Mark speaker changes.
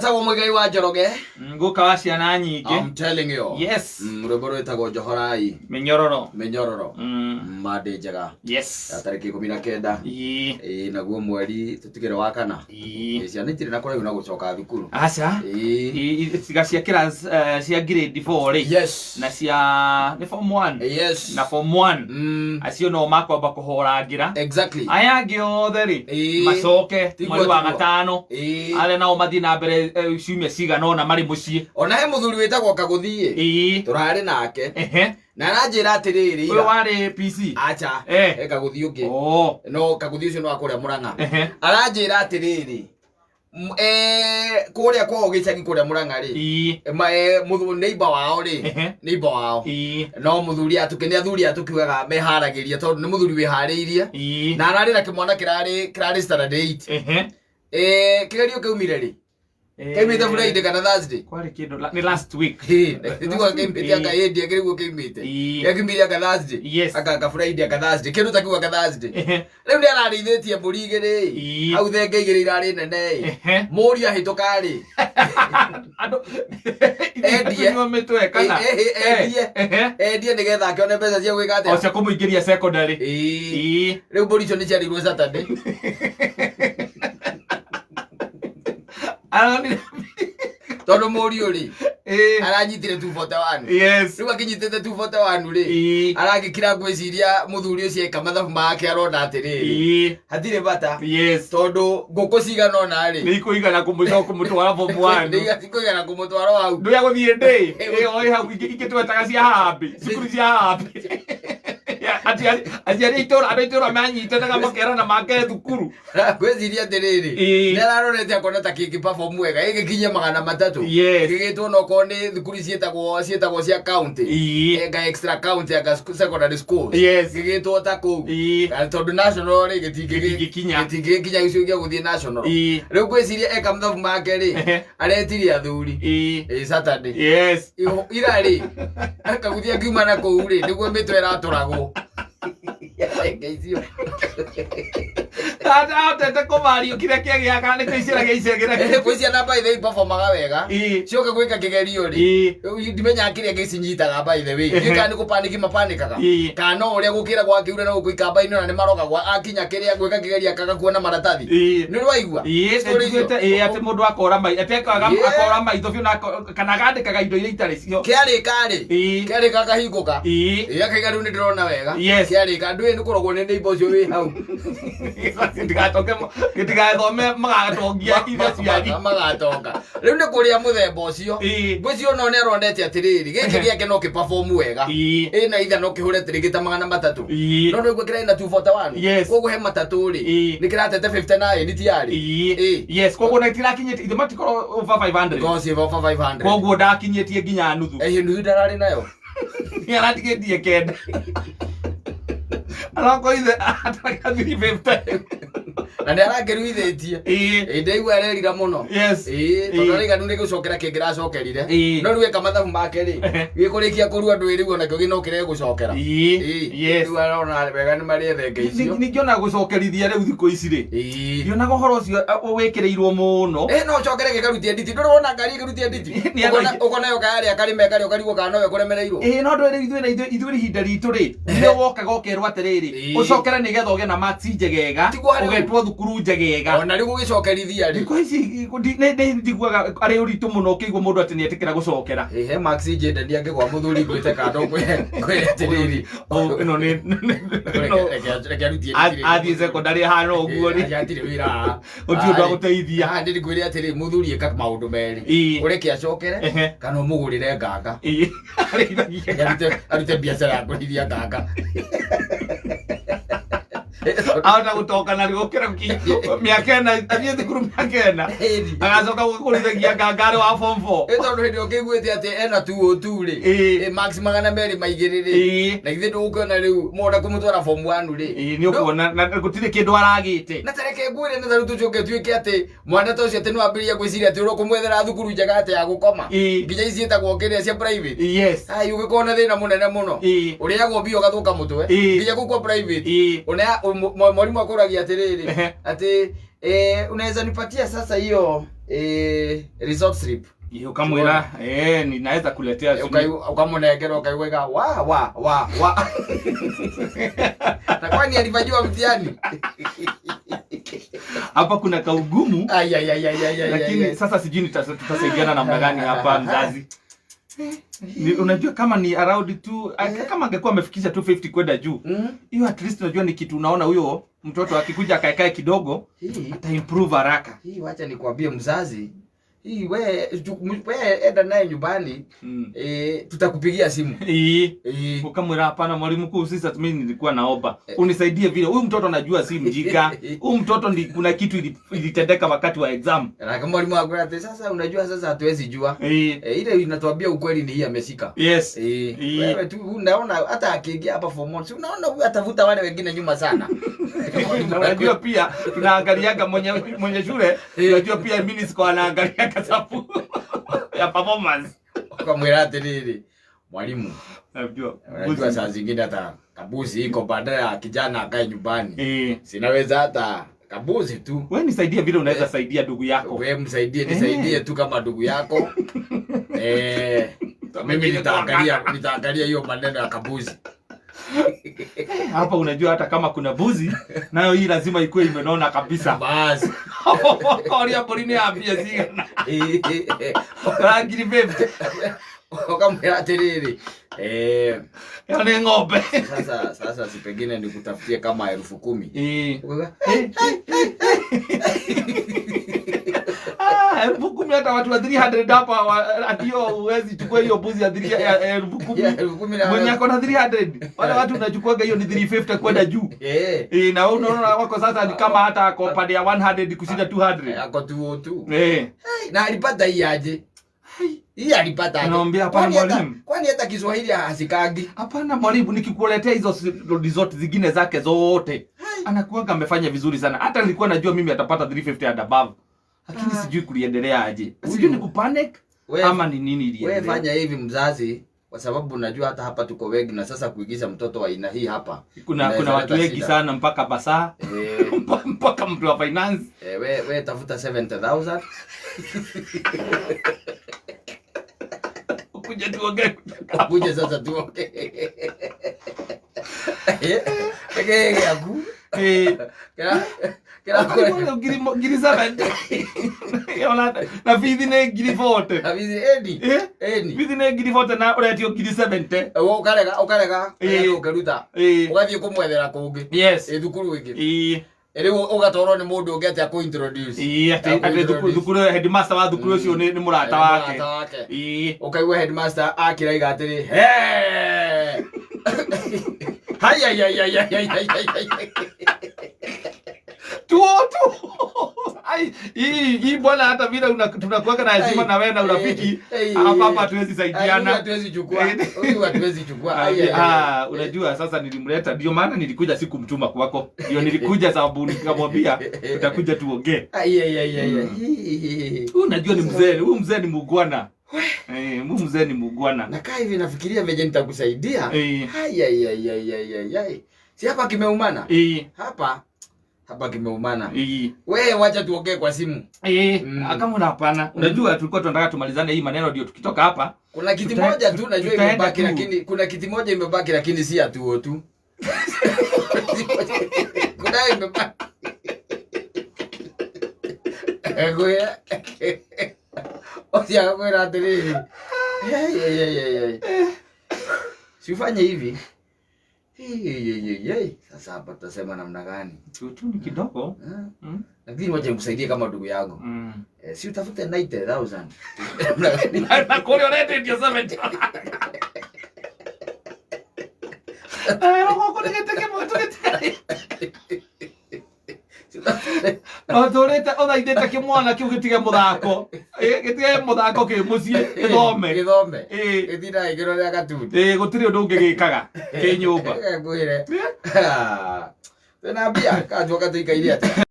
Speaker 1: Etagwo Muigai wa Njoroge.
Speaker 2: Guka wa ciana nyingĩ.
Speaker 1: I'm telling you.
Speaker 2: Yes.
Speaker 1: Rwĩmbo rwĩtagwo Njohorai
Speaker 2: Mĩnyororo.
Speaker 1: Mĩnyororo. Mandĩ njega.
Speaker 2: Yes.
Speaker 1: Ya tarĩki 19. Ĩĩ, naguo mweri tũtigĩre wa kana. Ĩĩ, ciana itirĩ na kũraihu na gũcoka thukuru.
Speaker 2: Aca.
Speaker 1: Ĩĩ.
Speaker 2: Tiga cia class cia grade 4 rĩ.
Speaker 1: Yes.
Speaker 2: Na cia nĩ form 1.
Speaker 1: Yes.
Speaker 2: Na form 1. Acio no makwamba kũhorangĩra.
Speaker 1: Exactly.
Speaker 2: Aya angĩ othe rĩ macoke
Speaker 1: Tiguo,
Speaker 2: mweri wa
Speaker 1: tiguo.
Speaker 2: gatano. Arĩa nao mathiĩ na mbere ciumia cigana ũna marĩ mũciĩ.
Speaker 1: Ona he mũthuri wĩtagwo Kagũthiĩ. Tũrarĩ nake. Na aranjĩra atĩrĩrĩ
Speaker 2: Ũyũ
Speaker 1: ira.
Speaker 2: warĩ PC.
Speaker 1: Acha. He Kagũthiĩ ũngĩ. No Kagũthiĩ ũcio nĩ wa kũrĩa Mũrang'a. Aranjĩra atĩrĩrĩ. Kũrĩa kwao gĩcagi kũrĩa Mũrang'a rĩ. Neighbor wao rĩ. Neighbor wao. No mũthuri atuke nĩ athuri atũkiugaga meharagĩria tondũ nĩ mũthuri wĩharĩirie. Na ararĩ na kĩmwana kĩrarĩ standard 8. Kĩgerio kĩumire rĩ? Kaimĩte Friday kana Thursday?
Speaker 2: Kwarĩ kĩndũ nĩ last week.
Speaker 1: Tiguo kĩimĩte anga ĩndĩ kĩrĩguo kĩimĩte. Gĩakiumire anga Thursday.
Speaker 2: Yes.
Speaker 1: Anga Friday anga Thursday. Kĩndũ ta kĩu anga Thursday. Rĩu nĩ ararĩithĩtie mbũri igĩrĩ. Hau thenge igĩrĩ irarĩ nene. Mũriũ ahĩtũka rĩ.
Speaker 2: Andũ
Speaker 1: Endie.
Speaker 2: Tũnyua mĩtwe kana.
Speaker 1: Endie. Endie nĩgetha akĩone mbeca cia gwĩka atĩa?
Speaker 2: O cia kũmũingĩria secondary.
Speaker 1: Rĩu mbũri icio nĩ ciarĩirwo Saturday.
Speaker 2: Aronire
Speaker 1: Tondũ mũriũ rĩ aranyitire 241.
Speaker 2: Yes.
Speaker 1: Rĩu akinyitĩte 241 rĩ aragĩkira ngwĩciria mũthuri ũcio eka mathabu make arona atĩrĩrĩ hatirĩ bata.
Speaker 2: Yes.
Speaker 1: Tondũ ngũkũ cigana ũna rĩ
Speaker 2: Nĩ ikũigana kũmũcoka kũmũtwara form 1.
Speaker 1: Nĩ ikũigana kũmũtwara hau.
Speaker 2: Ndũya gũthiĩ ndĩ. Ĩyo ĩ hau ingĩ twetaga cia harambee. Cukuru cia harambee. Aciari a itũra andũ a itũra manyitanaga makerana make thukuru.
Speaker 1: Ngwĩciria atĩrĩrĩ nĩ ararorete akona ta kĩngĩ perform wega ĩgĩkinyia 300.
Speaker 2: Yes.
Speaker 1: Gĩgĩtwo no korwo nĩ thukuru ciĩtagwo cia county. Anga extra county anga secondary schools.
Speaker 2: Yes.
Speaker 1: Gĩgĩtwo ta kũu. Na tondũ national rĩ
Speaker 2: Gĩtingĩkinya.
Speaker 1: gĩtingĩkinya gĩcigo gĩa gũthiĩ national. Rĩu ngwĩciria eka mathabu make rĩ aretirie athuri. Ĩĩ, Saturday.
Speaker 2: Yes.
Speaker 1: Ira rĩ akaguthia akiuma na kũu rĩ nĩguo mĩtwe ĩratũragwo. Ngeithio.
Speaker 2: Ahotete kũmario kĩrĩa kĩagĩaga kana nĩ kũicĩra gĩicagĩra.
Speaker 1: Kwĩ ciana by the way performaga wega. Cioka gwĩka kĩgerio rĩ. Rĩu ndimenyaga kĩrĩa gĩcinyitaga by the way. Ndiũĩ kana nĩ kũpaniki mapanikaga. Kana no ũrĩa gũkĩra gwakĩura na gũkũ ikamba-inĩ ona nĩ marogagwo akinya kĩrĩa gwĩka kĩgerio akaga kuona maratathi. Nĩ ũrĩ waigua? Story icio?
Speaker 2: Nĩnjiguĩte atĩ mũndũ akora maitho atĩ akora maitho biũ na kana agandĩkaga indo iria itarĩ cio.
Speaker 1: Kĩarĩka rĩ. Kĩarĩka akahingũka. Ĩĩ akaiga rĩu nĩ ndĩrona wega.
Speaker 2: Yes.
Speaker 1: Kĩarĩka ndũĩ nĩ kũrogwo nĩ neighbor ũcio wĩ hau.
Speaker 2: Gĩtigacoke gĩtigathome magatongia ithe ciari.
Speaker 1: Magatonga. Rĩu nĩ kũrĩa mũthemba ũcio. Ngwĩciria ona nĩ aronete atĩrĩrĩ gĩkĩ gĩake no kĩ perform wega. Ĩ na itha no kĩhũre tarĩngĩ ta 300. No nĩguo kĩrarĩ na 241.
Speaker 2: Yes.
Speaker 1: Koguo he matatũ rĩ. Nĩ kĩratete 59 tiarĩ.
Speaker 2: Yes, koguo na itirakinyĩtie ithe matikorwo over 500.
Speaker 1: Korwo ciĩ over 500.
Speaker 2: Koguo ndakinyĩtie nginya nuthu.
Speaker 1: Ĩĩ nuthu ndararĩ nayo.
Speaker 2: Nĩ aratigĩtie kenda. Aroko ithe ataraga 350.
Speaker 1: Na nĩ arakĩruithĩtie. Ĩĩ ndaigua arerira mũno.
Speaker 2: Yes.
Speaker 1: Ĩĩ tondũ araiganu nĩ gũcokera kĩngĩ racokerire.
Speaker 2: Ĩĩ.
Speaker 1: No rĩu eka mathabu make rĩ. Gĩkũrĩkia kũrua ndũĩ rĩu onakĩo gĩ no kĩregũcokera.
Speaker 2: Ĩĩ. Yes.
Speaker 1: Rĩu arona wega nĩ marĩe thenge icio.
Speaker 2: Ningĩona gũcokerithia rĩu thikũ ici rĩ. Ndionaga ũhoro ũcio wĩkĩrĩirwo mũno.
Speaker 1: Ĩĩ no ũcokere gĩkarutie nditi. Ndũrĩ wona ngari ĩkĩrutia nditi?
Speaker 2: Nĩ andũ aingĩ.
Speaker 1: Ũkona yo kayarĩa karĩme karĩa ũkarigwo kana nowe kũremereirwo.
Speaker 2: Ĩĩ no ndũĩ rĩu ithuĩ na ithuĩ ihinda ritũ rĩ nĩ wokaga ũkerwo atĩrĩrĩ ũcokere nĩgetha ũgĩe na marks njegega
Speaker 1: Tiguo rĩu.
Speaker 2: ũgetwo thukuru njegega.
Speaker 1: Ona rĩu gũgĩcokerithia rĩ.
Speaker 2: Thikũ ici nĩ njiguaga arĩ ũritũ mũno ũkĩigua mũndũ atĩ nĩ etĩkĩra gũcokera.
Speaker 1: Ĩĩ he marks ingĩendania ngĩgwa mũthuri ngwĩte kando ngwĩre atĩrĩrĩ.
Speaker 2: Oh, ĩno nĩ
Speaker 1: Reke arutie nditi rĩngĩ.
Speaker 2: Athiĩ secondary hana ũguo rĩ.
Speaker 1: Aca hatirĩ wĩra haha.
Speaker 2: Gũtirĩ ũndũ agũteithia.
Speaker 1: Haha ndĩrĩ ngwĩre atĩrĩ mũthuri ĩka maũndũ merĩ. Ũreke acokere kana ũmũgũrĩre nganga.
Speaker 2: Arĩithagia.
Speaker 1: Arute biacara ya kũrĩithia nganga.
Speaker 2: Ahota gũtoka na gũkĩra mĩaka ĩna athiĩ thukuru mĩaka ĩna agacoka gũkũrithagia nganga arĩ wa form 4.
Speaker 1: Ĩ tondũ hĩndĩ ĩyo ũkĩiguĩte atĩ ena tu o tu rĩ. Ĩ max 220 rĩ. Na githĩ ndũgũkĩona rĩu mwona kũmũtwara form 1 rĩ.
Speaker 2: Ĩĩ nĩ ũkuona na gũtirĩ kĩndũ aragĩte.
Speaker 1: Na ta reke ngwĩre nĩ ta rĩu tũcoke tuĩke atĩ mwana ta ũcio atĩ nĩ wambĩrĩria gwĩciria atĩ ũrokũmwethera thukuru njega atĩ ya gũkoma. Nginya ici ciĩtagwo kĩrĩa cia private.
Speaker 2: Yes.
Speaker 1: Ai ũgĩkorwo na thĩna mũnene mũno. Ũrĩagwo mbia ũgathũka mũtwe. Nginya kũu kwa private. Ona mwarimũ akũragia atĩrĩrĩ atĩ Unaweza nipatia sasa hiyo result slip?
Speaker 2: Ukamwira ninaweza kuletea.
Speaker 1: Ukamunengera ukaigua wa wa wa wa. Na kwani alifanyiwa mtihani?
Speaker 2: Hapa kuna kaugumu.
Speaker 1: Ai, ai, ai, ai, ai, ai,
Speaker 2: lakini
Speaker 1: ai.
Speaker 2: Sasa sijui tutasaidiana namna gani hapa mzazi. Unajua kama ni around tu, kama angekuwa amefikisha 250 kwenda juu, hiyo at least unajua ni kitu unaona huyo mtoto akikuja akaekae kidogo ata improve haraka.
Speaker 1: Hii wacha nikwambie mzazi, hii we enda naye nyumbani. Tutakupigia simu.
Speaker 2: Ukamwira hapana mwalimu mkuu, sasa mimi nilikuwa naomba unisaidie vile huyu mtoto anajua si mjika. Huyu mtoto ni kuna kitu ilitendeka wakati wa exam.
Speaker 1: Na kama mwalimu akwambia ati sasa unajua sasa hatuwezi jua. Ile inatuambia ukweli ni hii ameshika.
Speaker 2: Yes.
Speaker 1: Wewe tu unaona hata akiingia hapa form 1, si unaona huyu atavuta wale wengine nyuma sana.
Speaker 2: Na unajua pia tunaangaliaga mwenye shule, unajua pia minister anaangalia kasafu ya performance.
Speaker 1: Ukamwira atiriri mwalimu,
Speaker 2: Unajua,
Speaker 1: unajua saa zingine hata kabuzi iko badala ya kijana akae nyumbani. Sinaweza hata kabuzi tu.
Speaker 2: Wewe nisaidie vile unaweza saidia ndugu yako.
Speaker 1: Wewe msaidie, nisaidie tu kama ndugu yako. Mimi nitaangalia hiyo maneno ya kabuzi.
Speaker 2: Hapa unajua hata kama kuna buzi nayo hii lazima ikuwe imenona kabisa.
Speaker 1: Basi.
Speaker 2: Koria mburi ni ambia cigana. Ngiri 50.
Speaker 1: Ukamwira atiriri.
Speaker 2: Ĩyo nĩ ng'ombe.
Speaker 1: Sasa si pengine nikutafutie kama 10,000.
Speaker 2: 10,000 hata watu wa 300 hapa ndio huwezi chukua hiyo mbuzi ya ya 10,000.
Speaker 1: Ya, 10,000 na
Speaker 2: Mwenye ako na 300. Wale watu unachukuaga hiyo ni 350 kwenda juu. Na wewe unaona wako sasa ni kama hata ako pande ya 100 kushinda 200.
Speaker 1: Ako 202. Hey, na alipata hii aje? Hii alipata aje?
Speaker 2: Anaambia hapana mwalimu.
Speaker 1: Kwani hata Kiswahili hasikagi?
Speaker 2: Hapana mwalimu, nikikuletea hizo result zingine zake zote. Anakuanga amefanya vizuri sana. Hata nilikuwa najua mimi atapata 350 and above. Lakini sijui kuliendelea aje. Sijui ni kupanic ama ni nini iliendelea.
Speaker 1: Wewe fanya hivi mzazi, kwa sababu unajua hata hapa tuko wengi na sasa kuigiza mtoto wa aina hii hapa.
Speaker 2: Kuna watu
Speaker 1: leta
Speaker 2: wengi
Speaker 1: shida.
Speaker 2: sana mpaka basa. Mpaka mtu wa finance.
Speaker 1: We tafuta 70,000.
Speaker 2: Kuja tuongee.
Speaker 1: Kuja sasa tuongee. Aku. Kira
Speaker 2: Kira ngiri 70. Ona, na bithi nĩ ngiri 40.
Speaker 1: Na bithi eni. Eni.
Speaker 2: Bithi nĩ ngiri 40 na ũretio ngiri 70.
Speaker 1: Ũkarega, ũkeruta. Ũgathiĩ kũmwethera kũngĩ.
Speaker 2: Yes.
Speaker 1: Thukuru ĩngĩ. Rĩu ũgatwarwo nĩ mũndũ ũngĩ atĩ akũ-introduce.
Speaker 2: Atĩ thukuru, headmaster wa thukuru ũcio nĩ mũrata wake.
Speaker 1: Mũrata wake. Ũkaigua headmaster akĩraiga atĩrĩ, He! Hai, hai, hai, hai, hai, hai, hai, hai, hai.
Speaker 2: Tuo, tuo. Ai, hii bwana hata vile tunakuwa na heshima na wewe na urafiki, hapa hapa hatuwezi saidiana.
Speaker 1: Ai, hatuwezi chukua. Huyu hatuwezi chukua. Ai, ai, ai.
Speaker 2: Unajua sasa nilimleta, ndio maana nilikuja, sikumtuma kwako. Ndio nilikuja sababu nikamwambia tutakuja tuongee.
Speaker 1: Ai, ai, ai, ai, ai. Hii.
Speaker 2: Huyu unajua ni mzee, huyu mzee ni mugwana. Huyu mzee ni mugwana.
Speaker 1: Nakaa hivi nafikiria venye nitakusaidia. Ai, ai, ai, ai, ai, ai, ai. Si hapa kimeumana? Hapa. Hapa kimeumana. Wewe wacha tuongee kwa simu.
Speaker 2: Kama una hapana. Unajua tulikuwa tunataka tumalizane hii maneno ndio tukitoka hapa.
Speaker 1: Kuna kiti moja tu najua
Speaker 2: Tutaenda
Speaker 1: imebaki,
Speaker 2: tu.
Speaker 1: lakini kuna kiti moja imebaki lakini si atuo tu. Kuna imebaki. Ngoja. Osia kwera atiri. Hey, hey, hey, hey, hey. Si ufanye hivi. Hey, hey, hey, hey, hey. Sasa hapa tutasema namna gani?
Speaker 2: Tu ni kidogo.
Speaker 1: Lakini wacha nikusaidie kama ndugu yangu. Si utafute 90,000.
Speaker 2: Na kule ulete ndio 70. Roho kule geteke moto geteke. No turete uthaithite kimwana kiu gitige muthako. Gitige muthako ki mucii githome.
Speaker 1: Githome. Githira igiro gatundi.
Speaker 2: Gutiri undu ungi gikaga ki nyumba.
Speaker 1: Ngwire. Twina mbia kanjwa gatuikaire atia.